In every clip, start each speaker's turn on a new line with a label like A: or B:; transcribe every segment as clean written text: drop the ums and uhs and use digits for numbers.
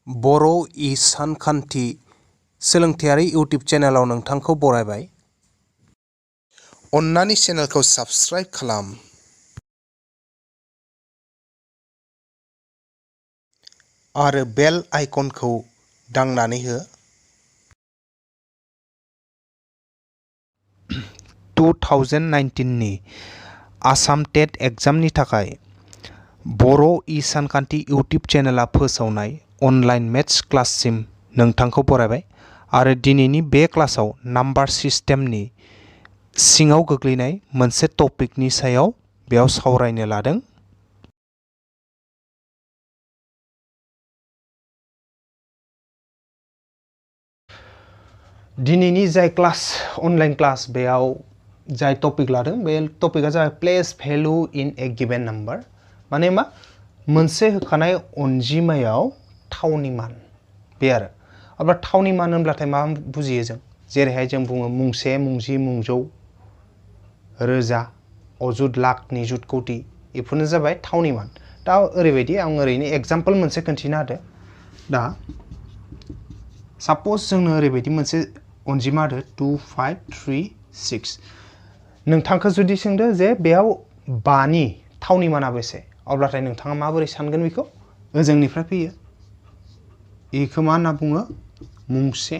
A: बरो इ सानखान्थि सोलोंथायारि इउटिउब चेनेलाव नोंथांखौ बरायबाय। अन्नानै चेनेलखौ साबस्क्राइब खालाम आरो बेल आइकनखौ दांनानै हो। 2019 नि आसाम टेट एग्जामनि थाखाय बरो इ सानखान्थि इउटिउब चेनेला फोसावनाय अनलाइन मेथ्स क्लाससिम नोंथांखौ बरायबाय आरो दिनैनि बे क्लासाव नाम्बार सिस्टेमनि सिङाव गोग्लैनाय मोनसे टपिकनि सायाव बेयाव सावरायनो लादों। दिनैनि जाय क्लास अनलाइन क्लास बेयाव जाय टपिक लादों बे टपिकआ जाबाय प्लेस भेलु इन ए गिभेन नाम्बार। माने मा मोनसे होखानाय अनजिमायाव थावनि मान बे आरो अब्ला थावनि मान होनब्लाथाय मा बुजियो जों जेरैहाय जों बुङो मुंसे मुंजि मुंजौ रोजा अजुत लाख निजुत कौटि बेफोरनो जाबाय थावनि मान। दा ओरैबायदि आं ओरैनो एग्जाम्पल मोनसे खोन्थिनो हादो। दा साप'ज जोंनो ओरैबायदि मोनसे अनजिमा होदो 2536 नोंथांखौ जुदि सोंदो जे बेयाव 5 नि थावनि माना बेसे अब्लाथाय नोंथाङा माबोरै सानगोन बेखौ ओजोंनिफ्राय फैयो बेखौ मा होनना बुङो मुंसे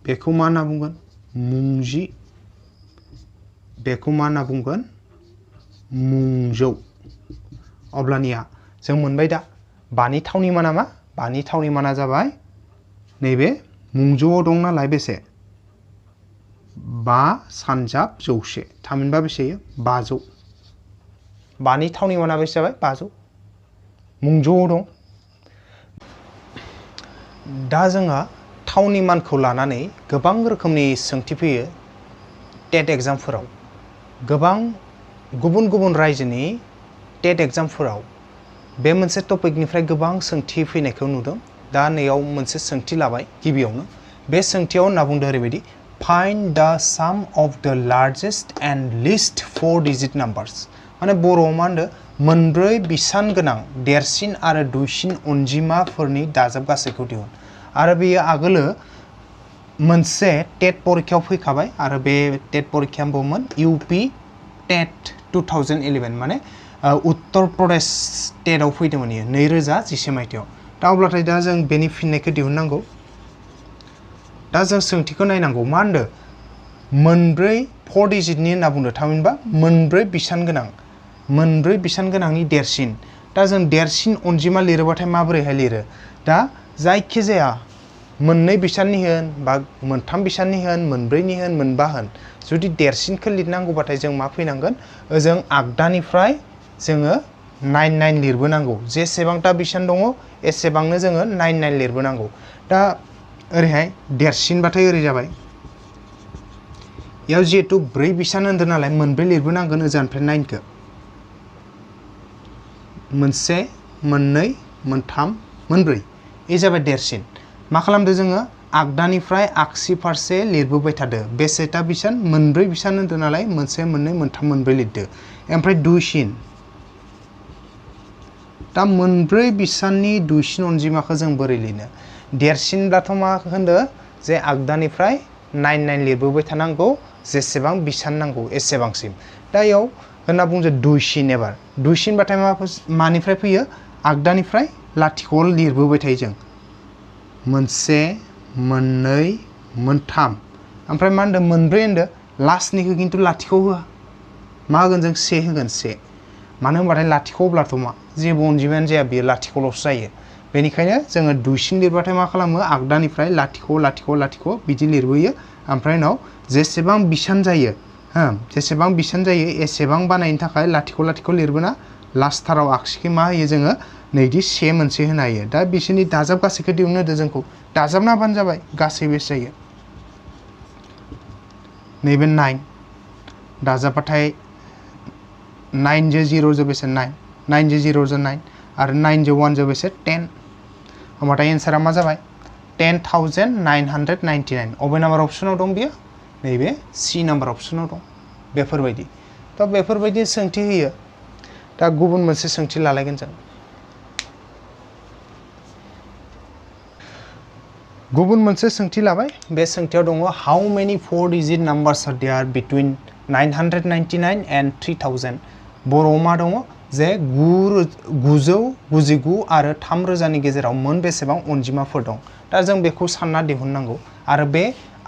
A: बेखौ मा होनना बुंगोन मुंजि बेखौ मा होनना बुंगोन मुंजौ। अब्लानिया जों मोनबाय दा 5 नि थावनि माना मा 5 नि थावनि माना जाबाय नैबे मुंजौआव दं नालाय बेसे 5 सानजाब जौसे थामहिनबा बेसे 500 5 नि थावनि माना बेसे जाबाय 500 मुंजौआव दं। दा जोंहा थावनि मानखौ लानानै गोबां रोखोमनि सोंथि फैयो टेट एग्जामफोराव गोबां गुबुन गुबुन रायजोनि टेट एग्जामफोराव बे मोनसे टपिकनिफ्राय गोबां सोंथि फैनायखौ नुदों। दा नैयाव मोनसे सोंथि लाबाय गिबियावनो बे सोंथियाव होनना बुंदों ओरैबायदि फाइन्ड द साम अफ द largest and list 4 digit numbers. माने बर'आव मा होनदों मोनब्रै बिसान गोनां देरसिन आरो दुइसिन अनजिमाफोरनि दाजाब गासैखौ दिहुन। आरो बेयो आगोलो मोनसे टेट परिखायाव फैखाबाय आरो बे टेट परिखाया बुंमोन इउपि टेट 2011 माने उत्तर प्रदेश टेटआव फैदोंमोन इयो 2011 मायथाइयाव। दा अब्लाथाय दा जों बेनि फिननायखौ दिहुननांगौ। दा जों सोंथिखौ नायनांगौ मा होनदों मोनब्रै 4 डिजिटनि होनना बुंदों थामहिनबा मोनब्रै बिसान गोनांनि देरसिन। दा जों देरसिन अनजिमा लिरोबाथाय माबोरैहाय लिरो दा जायखिजाया मोननै बिसाननि होन बा मोनथाम बिसाननि होन मोनब्रैनि होन मोनबा होन जुदि देरसिनखौ लिरनांगौबाथाय जों मा फैनांगोन ओजों आगदानिफ्राय जोङो 99 लिरबोनांगौ जेसेबांथा बिसान दङ एसेबांनो जोङो 99 लिरबोनांगौ। दा ओरैहाय देरसिनबाथाय ओरै जाबाय याव जिहेतु 4 बिसान होनदों नालाय मोनब्रै लिरबोनांगोन ओजानिफ्राय 9खौ मोनसे मोननै मोनथाम मोनब्रै ए जाबाय देरसिन। मा खालामदो जोङो आगदानिफ्राय आगसि फारसे लिरबोबाय थादो बेसेथा बिसान मोनब्रै बिसान होनदों नालाय मोनसे मोननै मोनथाम मोनब्रै लिरदो ओमफ्राय दुइसिन। दा मोनब्रै बिसाननि दुइसिन अनजिमाखौ जों बोरै लिरनो देरसिनब्लाथ' मा होनदों जे आगदानिफ्राय 99 लिरबोबाय थानांगौ जेसेबां बिसान नांगौ एसेबांसिम। दा इयाव होनना बुंदों दुइसिन एबार दुइसिनबाथाय मानिफ्राय फैयो आगदानिफ्राय लाथिख'आव लिरबोबाय थायो जों मोनसे मोननै मोनथाम ओमफ्राय मा होनदों मोनब्रै होनदों लास्टनिखौ खिन्थु लाथिख' होआ मा होगोन जों से होगोन से मानो होनबाथाय लाथिख' अब्लाथ' मा जेबो अनजिमायानो जाया बेयो लाथिख'ल'सो जायो। बेनिखायनो जोङो दुइसिन लिरबाथाय मा खालामो आगदानिफ्राय लाथिख' लाथिख' लाथिख' बिदि लिरबोयो ओमफ्राय उनाव जेसेबां बिसान जायो जेसेबां बिसान जायो एसेबां बानायनो थाखाय लाथिख' लाथिख' लिरबोना लास्टथाराव आगसिखै मा होयो जोङो नैदि से मोनसे होनो हायो। दा बिसोरनि दाजाब गासैखौ दिहुननो होदो जोंखौ दाजाबना होबानो जाबाय गासै बेसे जायो नैबे 9 दाजाबबाथाय 9 जो 0 जो बेसे 9 9 जो 0 जो 9 आरो 9 जो 1 जो बेसे 10 होमबाथाय एन्सारा मा जाबाय 10,999। अबे नाम्बार अपसनाव दं बियो नैबे सि नाम्बार अपसनाव दं बेफोरबायदि। थ' बेफोरबायदि सोंथि होयो। दा गुबुन मोनसे सोंथि लालायगोन जों गुबुन मोनसे सोंथि लाबाय बे सोंथियाव दङ how many 4 digit numbers are there between 999 and 3000 बर'आव मा दङ जे 999 आरो 3000 नि गेजेराव मोन बेसेबां अनजिमाफोर दं दा जों बेखौ सानना दिहुननांगौ आरो बे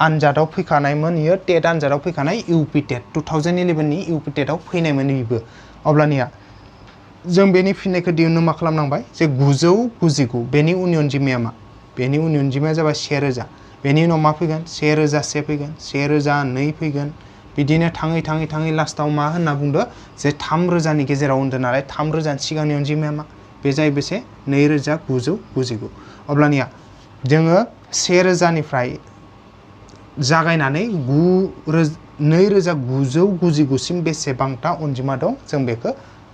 A: आनजादाव फैखानायमोन इयो टेट आनजादाव फैखानाय इउपि टेट 2011 नि इउपि टेटआव फैनायमोन इबो अब्लानिया जों बेनि फिननायखौ दिहुननो मा खालामनांबाय जे 999 बेनि उननि अनजिमाया मा बेनि उननि अनजिमाया जाबाय 1000 बेनि उनाव मा फैगोन 1001 फैगोन 1002 फैगोन बिदिनो थाङै थाङै थाङै लास्टआव मा होनना बुंदो जे 3000 नि गेजेराव होनदो नालाय 3000 सिगांनि अनजिमाया मा बे जायो बेसे 2999 अब्लानिया जोङो 1000 निफ्राय जागायनानै 2999 सिम बेसेबांथा अनजिमा दं जों बेखौ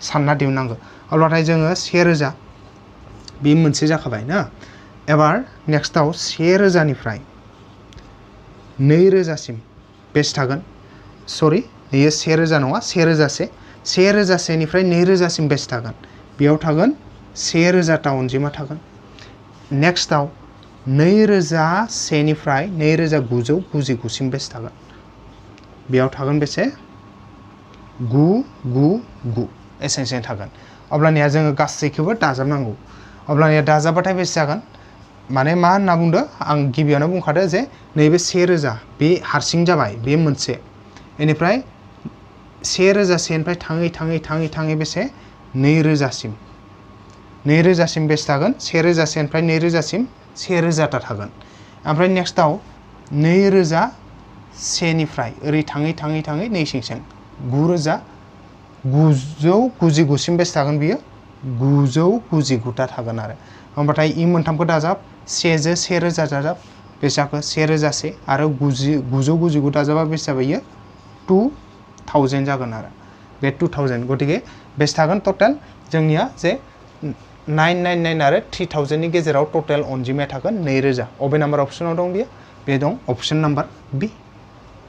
A: सानना दिहुननांगौ अब्लाथाय जोङो 1000 बे मोनसे जाखाबाय ना एबार नेक्स्टआव 1000 निफ्राय 2000 सिम बेसे थागोन सरि बेयो 1000 नङा 1001 निफ्राय 2000 सिम बेसे थागोन बेयाव थागोन 1000 ता अनजिमा थागोन नेक्स्टआव 2001 निफ्राय 2999 सिम बेसे थागोन बेयाव थागोन बेसे 999 एसेंसें थागोन अब्लानिया जोङो गासैखौबो दाजाबनांगौ अब्लानिया दाजाबाथाय बेसे जागोन माने मा होनना बुंदो आं गिबियावनो बुंखादो जे नैबे 1000 बे हारसिं जाबाय बे मोनसे बेनिफ्राय 1001 निफ्राय थाङै थाङै थाङै थाङै बेसे 2000 सिम 2000 सिम बेसे थागोन 1001 निफ्राय 2000 सिम 1000 ता थागोन ओमफ्राय नेक्स्टआव 2001 निफ्राय ओरै थाङै थाङै थाङै नै सिंसें 9999 सिम बेसे थागोन बियो 999 ता थागोन आरो होमबाथाय इ मोनथामखौ दाजाब 1 जो 1000 दाजाब बेसे जाखो 1001 आरो 999 दाजाबा बेसे जाबाय इयो 2000 जागोन आरो बे 2000 गतिके बेसे थागोन टटेल जोंनिया जे 999 आरो 3000 नि गेजेराव टटेल अनजिमाया थागोन 2000 अबे नाम्बार अपसनाव दं बियो बे दं अपसन नाम्बार बी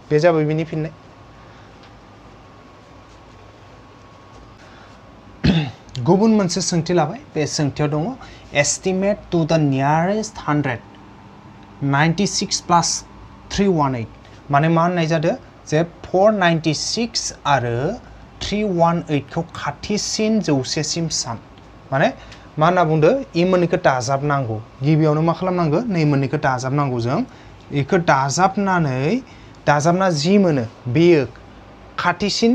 A: बे जाबाय बिनि फिननाय गुबुन मोनसे सोंथि लाबाय बे सोंथियाव दङ एस्टिमेट टु द नियारेस्ट 100 96 प्लस 318 माने मा होननाय जादों जे 496 आरो 318 खौ खाथिसिन जौसेसिम सान माने मा होनना बुंदो इ मोननैखौ दाजाबनांगौ गिबियावनो मा खालामनांगौ नै मोननैखौ दाजाबनांगौ जों बेखौ दाजाबना जि मोनो बेयो खाथिसिन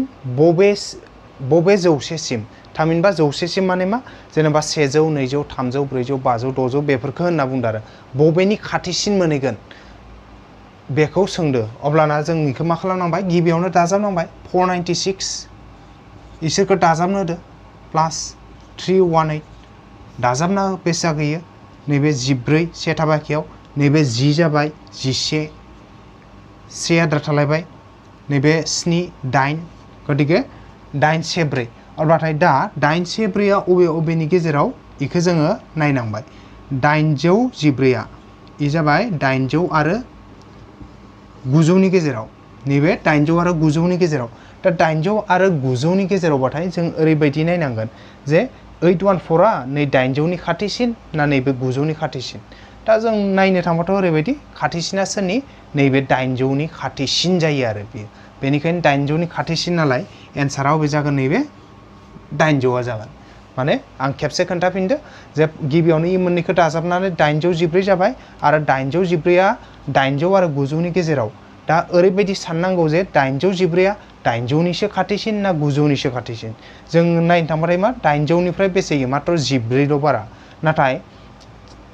A: बबे जौसेसिम थामहिनबा जौसेसिम माने मा जेनेबा 100 200 300 400 500 600 बेफोरखौ होनना बुंदो आरो बबेनि खाथिसिन मोनहैगोन बेखौ सोंदो अब्लाना जों बेखौ मा खालामनांबाय गिबियावनो दाजाबनांबाय 496 इसोरखौ दाजाबनो होदो प्लास 318 दाजाबना बेसे जागोयो नैबे 14 से थाबाखियाव नैबे 10 जाबाय 11 से आद्रा थालायबाय नैबे 7 8 गतिके 8 से 4 अब्लाथाय दा 8 से 4 आ अबेनि गेजेराव इखौ जोङो नायनांबाय 814 आ इ जाबाय 800 आरो 900 नि गेजेराव नैबे 800 आरो 900 नि गेजेराव दा 800 आरो 900 नि गेजेरावबाथाय जों ओरैबायदि नायनांगोन जे 814 आ नै 800 नि खाथिसिन ना नैबे 900 नि खाथिसिन दा जों नायनो थांबाथ' ओरैबायदि खाथिसिना सोरनि नैबे 800 नि खाथिसिन जायो आरो बेयो बेनिखायनो 800 नि खाथिसिन नालाय एन्सारा अबे जागोन नैबे 800 आ जागोन माने आं खेबसे खोन्थाफिनदो जे गिबियावनो इ मोननैखौ दाजाबनानै 814 जाबाय आरो 814 आ 800 आरो 900 नि गेजेराव दा ओरैबायदि साननांगौ जे 814 आ 800 निसो खाथिसिन ना 900 निसो खाथिसिन जों नायनो थांबाथाय मा 800 निफ्राय बेसे मात्र 14 ल' बारा नाथाय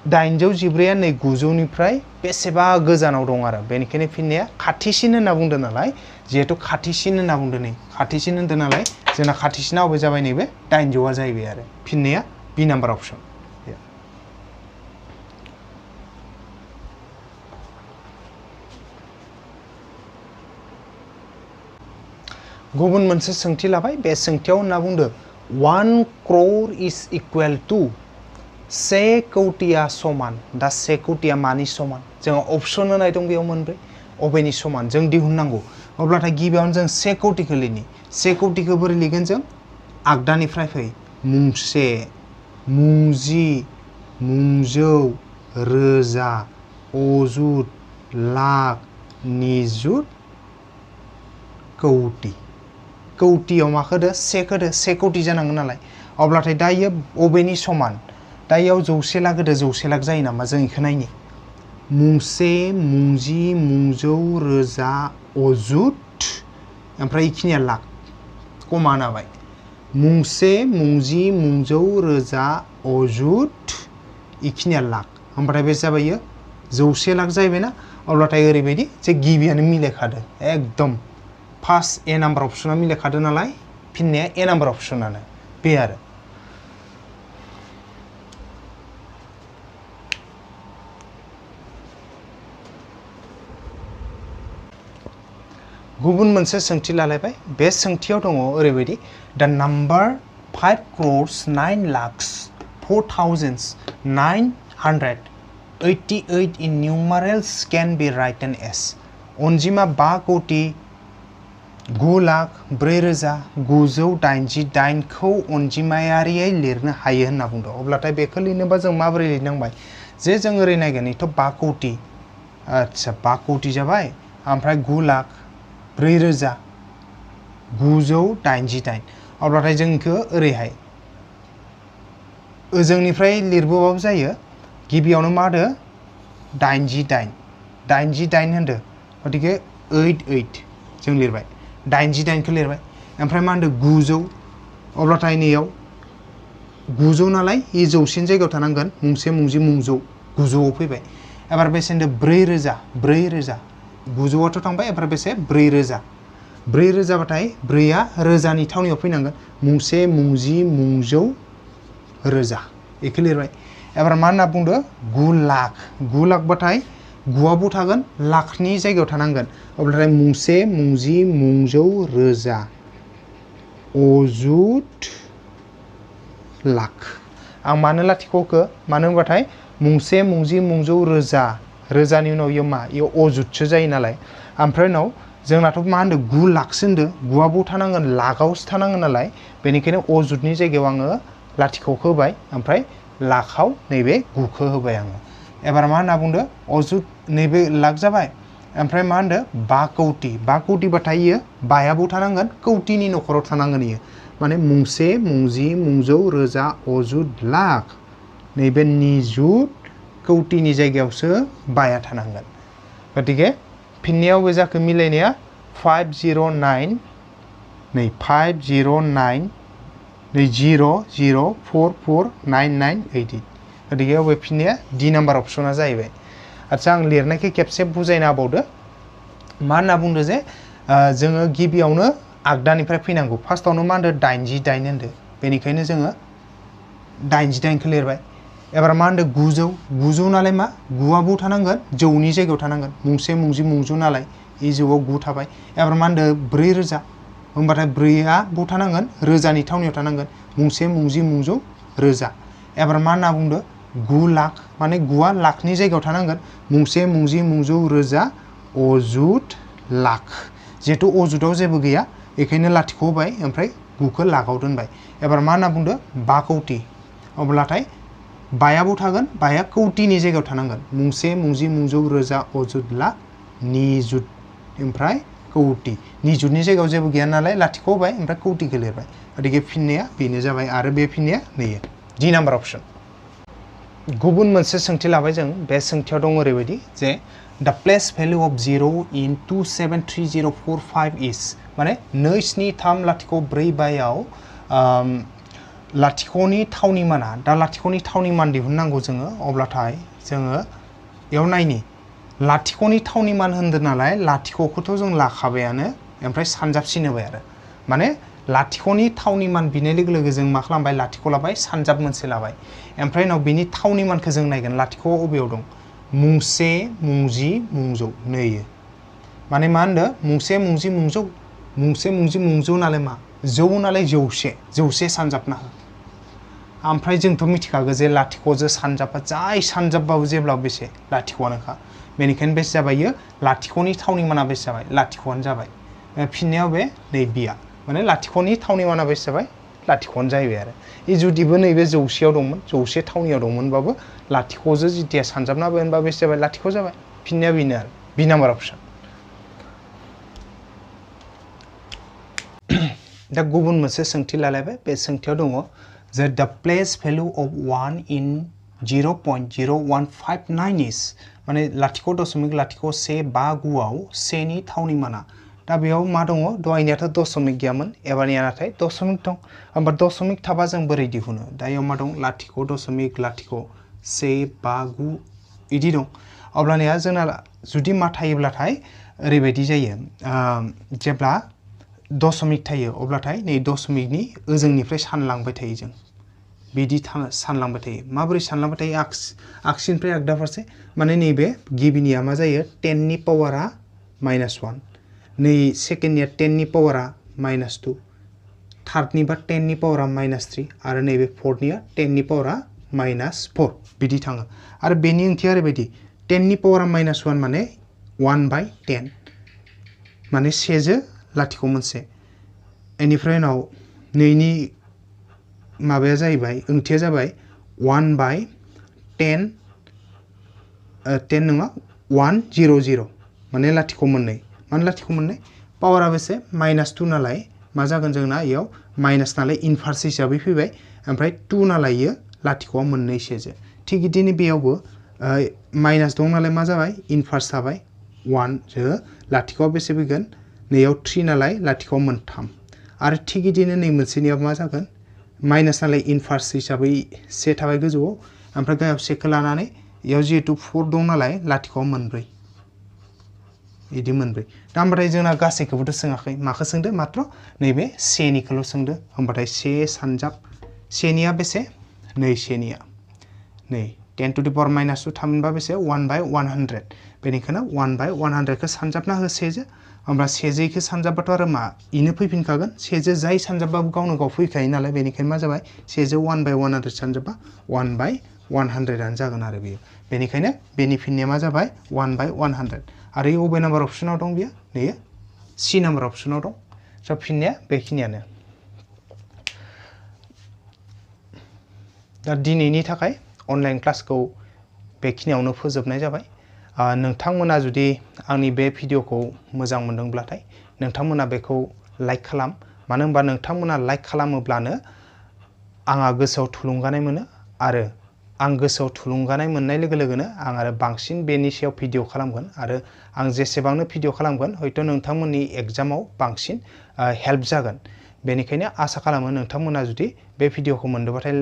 A: 814 आ नै 900 निफ्राय बेसेबा गोजानाव दं आरो बेनिखायनो फिननाया खाथिसिन होनना बुंदों नालाय जिहेतु खाथिसिन होनना बुंदों नै खाथिसिन होनदों नालाय जोंना खाथिसिना अबे जाबाय नैबे 800 आ जाहैबाय आरो फिननाया बी नाम्बार अपसन गुबुन मोनसे सोंथि लाबाय बे सोंथियाव होनना बुंदो 1 crore is equal to 1 कौटिया समान दा 1 कौटिया मानि समान जों अपसन होनाय दं बेयाव मोनब्रै अबेनि समान जों दिहुननांगौ अब्लाथाय गिबियावनो जों 1 कौटिखौ लिरनि 1 कौटिखौ बोरै लिरगोन जों आगदानिफ्राय फै मुंसे मुंजि मुंजौ रोजा अजुत लाख निजुत कौटि कौटियाव मा होदो से कौटि जानांगोन नालाय अब्लाथाय दायो अबेनि समान दायाव 100 लाख होदो 100 लाख जायो नामा जों इखो नायनि मुंसे मुंजि मुंजौ रोजा अजुत ओमफ्राय इखिनिया लाख कमा नाबाय मुंसे मुंजि मुंजौ रोजा अजुत इखिनिया लाख ओमफ्राय बे जाबायो 100 लाख जाहैबायना अब्लाथाय ओरैबायदि जे गिबियानो मिलायखादो एकदम फार्स्ट ए नाम्बार अपशना मिलायखादो नालाय फिननाया ए नाम्बार अपशनानो बे आरो गुबुन मोनसे सोंथि लालायबाय बे सोंथियाव दङ ओरैबायदि द number 5,04,988 in numerals can be written as अनजिमा 5 कोटि 9,04,988 खौ अनजिमायारियै लिरनो हायो होनना बुंदों अब्लाथाय बेखौ लिरनोबा जों माबोरै लिरनांबाय जे जों ओरै नायगोन इथ' 5 कोटि आच्छा 5 कोटि जाबाय ओमफ्राय 9,04,988 अब्लाथाय जों इखो ओरैहाय ओजोंनिफ्राय लिरबोबाबो जायो गिबियावनो मा होदो 88 होनदो गतिके 88 जों लिरबाय 88 खौ लिरबाय ओमफ्राय मा होनदो 900 अब्लाथाय नैयाव 900 नालाय इ जौसिन जायगायाव थानांगोन मुंसे मुंजि मुंजौ 900 आव फैबाय एबार बेसे होनदो 4,000 900आथ' थांबाय एबार बेसे 4,000 बाथाय 4 आ रोजानि थावनियाव फैनांगोन मुंसे मुंजि मुंजौ रोजा इखो लिरबाय एबार मा होनना बुंदो 9 लाख बाथाय 9आबो थागोन लाखनि जायगायाव थानांगोन अब्लाथाय मुंसे मुंजि मुंजौ रोजा अजुत लाख आं मानो लाथिख'खो मानो होनबाथाय मुंसे मुंजि मुंजौ रोजानि उनाव इयो मा इयो अजुतसो जायो नालाय ओमफ्राय उनाव जोंनाथ' मा होनदो 9 लाखसो होनदो 9आबो थानांगोन लाखआवसो थानांगोन नालाय बेनिखायनो अजुतनि जायगायाव आङो लाथिख'खो होबाय ओमफ्राय लाखआव नैबे 9 खौ होबाय आङो एबार मा होनना बुंदो अजुत नैबे लाख जाबाय ओमफ्राय मा होनदो 5 कौटि बाथाय इयो 5आबो थानांगोन कौटिनि नखराव थानांगोन इयो माने मुंसे मुंजि मुंजौ रोजा अजुत लाख नैबे निजुत कौटिनि जायगायावसो 5आ थानांगोन गतिके फिननायाव बे जाखो मिलायनाया 509 नै 509 नै 00449988 गतिके बे फिननाया डि नाम्बार अपशना जाहैबाय आच्छा आं लिरनायखौ खेबसे बुजायना होबावदो मा होनना बुंदो जे जोङो गिबियावनो आगदानिफ्राय फैनांगौ फार्स्टआवनो मा होनदो 88 होनदो बेनिखायनो जोङो 88 खौ लिरबाय एबार मा होनदो 900 नालाय मा 9आबो थानांगोन जौनि जायगायाव थानांगोन मुंसे मुंजि मुंजौ नालाय इ जौआव 9 थाबाय एबार मा होनदो 4,000 होमबाथाय 4आबो थानांगोन रोजानि थावनियाव थानांगोन मुंसे मुंजि मुंजौ रोजा एबार मा होनना बुंदो 9 लाख माने 9आ लाखनि जायगायाव थानांगोन मुंसे मुंजि मुंजौ रोजा अजुत लाख जेहेतु अजुताव जेबो गैया बेखायनो लाथिख' होबाय ओमफ्राय 9 खौ लाखआव दोनबाय एबार मा होनना बुंदो 5 कौटि अब्लाथाय 5आबो थागोन 5आ कौटिनि जायगायाव थानांगोन मुंसे मुंजि मुंजौ रोजा अजुत लाख निजुत ओमफ्राय कौटि निजुतनि जायगायाव जेबो गैया नालाय लाथिख' होबाय ओमफ्राय कौटिखौ लिरबाय गतिके फिननाया बेनो जाबाय आरो बे फिननाया नैयो डि नाम्बार अपशन गुबुन मोनसे सोंथि लाबाय जों बे सोंथियाव दं ओरैबायदि जे द प्लेस भेल्यु अफ 0 in 273045 इज माने 273045 आव लाथिख'नि थावनि माना दा लाथिख'नि थावनि मान दिहुननांगौ जोङो अब्लाथाय जोङो बेयाव नायनि लाथिख'नि थावनि मान होनदों नालाय लाथिख'खौथ' जों लाखाबायानो ओमफ्राय सानजाबसिन होबाय आरो माने लाथिख'नि थावनि मान बिनाय लोगो लोगो जों मा खालामबाय लाथिख' लाबाय सानजाब मोनसे लाबाय ओमफ्राय उनाव बिनि थावनि मानखौ जों नायगोन लाथिख' अबेयाव दं मुंसे मुंजि मुंजौ नैयो माने मा होनदो मुंसे मुंजि मुंजौ नालाय मा जौ नालाय जौसे सानजाबना हो ओमफ्राय जोंथ' मिथिखागौ जे लाथिख'जों सानजाबा जाय सानजाबबाबो जेब्लाबो बेसे लाथिख'आनोखा बेनिखायनो बेसे जाबाय लाथिख'नि थावनि माना बेसे जाबाय लाथिख'आनो जाबाय फिननायाव बे नै बिया माने लाथिख'नि थावनि माना बेसे जाबाय लाथिख'आनो जाहैबाय आरो जुदिबो नैबे 100 दंमोन 100 थावनियाव दंमोनबाबो लाथिख'जों जिथिया सानजाबना होबाय होनबा बेसे जाबाय लाथिख' जाबाय फिननाया बेनो आरो बि नाम्बार अप्शन दा गुबुन मोनसे सोंथि लालायबाय बे सोंथियाव दङ जे द प्लेस भेलु अफ 1 इन 0.0159 इज माने लाथिख' दशमिक लाथिख' 159 आव 1 नि थावनि माना दा बेयाव मा दङ दहायनियाथ' दशमिक गैयामोन एबारनिया नाथाय दशमिक दं होमबा दशमिक थाबा जों बोरै दिहुनो दा इयाव मा दं लाथिख' दशमिक लाथिख' 159 इदि दं अब्लानिया जोंना जुदि मा थायोब्लाथाय ओरैबायदि जायो जेब्ला दशमिक थायो अब्लाथाय नै दशमिकनि ओजोंनिफ्राय सानलांबाय थायो जों बिदि सानलांबाय थायो माबोरै सानलांबाय थायो आगसिनिफ्राय आगदा फारसे माने नैबे गिबिनिया मा जायो 10 नि पावारा -1 नै सेकेन्डनिया 10 नि पावारा -2 थार्डनिबा 10 नि पावारा -3 आरो नैबे फोर्थनिया 10 नि पावारा -4 बिदि थाङो आरो बेनि ओंथिया ओरैबायदि 10 नि पावारा -1 माने 1/10 माने 1 जो लाथिख' मोनसे बेनिफ्राय उनाव नैनि माबाया जाहैबाय ओंथिया जाबाय 1/10 10 नङा 100 माने लाथिख' मोननै माने लाथिख' मोननै पावारा बेसे -2 नालाय मा जागोन जोंना इयाव माइनास नालाय इनभार्स हिसाबै फैबाय ओमफ्राय 2 नालाय इयो लाथिख'आ मोननै सेजो थिग बिदिनो बेयावबो माइनास दं नालाय मा जाबाय इनभार्स थाबाय 1 जो लाथिख'आ बेसे फैगोन नैयाव 3 नालाय लाथिख'आ मोनथाम आरो थिग बिदिनो नै मोनसेनियाव मा जागोन माइनास नालाय इनभार्स हिसाबै 1 थाबाय गोजौआव ओमफ्राय गाहायाव 1 खौ लानानै इयाव जिहेतु 4 दं नालाय लाथिख'आ मोनब्रै इदि मोनब्रै दा होमबाथाय जोंना गासैखौबोथ' सोङाखै माखौ सोंदो मात्र नैबे 1 निखौल' सोंदो होमबाथाय 1 सानजाब 1 निया बेसे नै 1 निया नै 10 to the power -2 थामहिनबा बेसे 1/100 बेनिखायनो 1/100 खौ सानजाबना हो 1 जो होमबा 1 जो इखौ सानजाबबाथ' आरो मा इनो फैफिनखागोन 1 जो जाय सानजाबबाबो गावनो गाव फैखायो नालाय बेनिखायनो मा जाबाय 1 जो 1/100 सानजाबबा 1/100 आनो जागोन आरो बेयो बेनिखायनो बेनि फिननाया मा जाबाय 1/100 आरो इयो अबे नाम्बार अपसनाव दं बियो नैयो सि नाम्बार अपसनाव दं स' फिननाया बेखिनियानो दा दिनैनि थाखाय अनलाइन क्लासखौ बेखिनियावनो फोजोबनाय जाबाय नोंथांमोना जुदि आंनि बे भिडिअखौ मोजां मोनदोंब्लाथाय नोंथांमोना बेखौ लाइक खालाम मानो होनबा नोंथांमोना लाइक खालामोब्लानो आंहा गोसोआव थुलुंगानाय मोनो आरो आं गोसोआव थुलुंगानाय मोननाय लोगो लोगोनो आं आरो बांसिन बेनि सायाव भिडिअ खालामगोन आरो आं जेसेबांनो भिडिअ खालामगोन हयथ' नोंथांमोननि एग्जामाव बांसिन हेल्प जागोन बेनिखायनो आसा खालामो नोंथांमोना जुदि बे भिडिअखौ मोनदोंबाथाय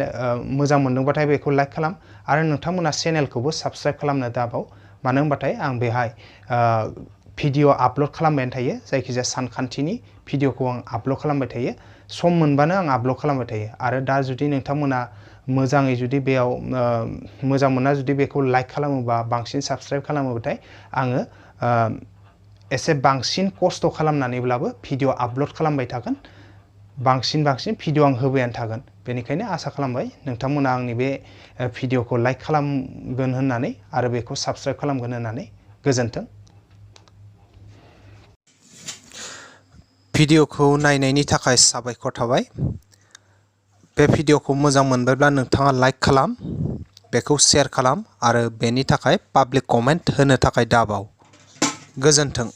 A: मोजां मोनदोंबाथाय बेखौ लाइक खालाम आरो नोंथांमोना चेनेलखौबो साबस्क्राइब खालामनो दाबाव मानो होनबाथाय आं बेहाय भिडिअ आपल'ड खालामबाय थायो जायखिजाया सानखान्थिनि भिडिअखौ आं आपल'ड खालामबाय थायो सम मोनबानो आं आपल'ड खालामबाय थायो आरो दा जुदि नोंथांमोना मोजाङै जुदि बेयाव मोजां मोनना जुदि बेखौ लाइक खालामोबा बांसिन साबस्क्राइब खालामोबाथाय आङो एसे बांसिन खस्थ' खालामनानैब्लाबो भिडिअ आपल'ड खालामबाय थागोन बांसिन भिडिअ आं होबायानो थागोन बेनिखायनो आसा खालामबाय नोंथांमोना आंनि बे भिडिअखौ लाइक खालामगोन होननानै आरो बेखौ साबस्क्राइब खालामगोन होननानै गोजोन्थों भिडिअखौ नायनायनि थाखाय साबायखर थाबाय बे भिडिअखौ मोजां मोनबायब्ला नोंथाङा लाइक खालाम बेखौ शेयार खालाम आरो बेनि थाखाय पाब्लिक कमेन्ट होनो थाखाय दाबाव गोजोन्थों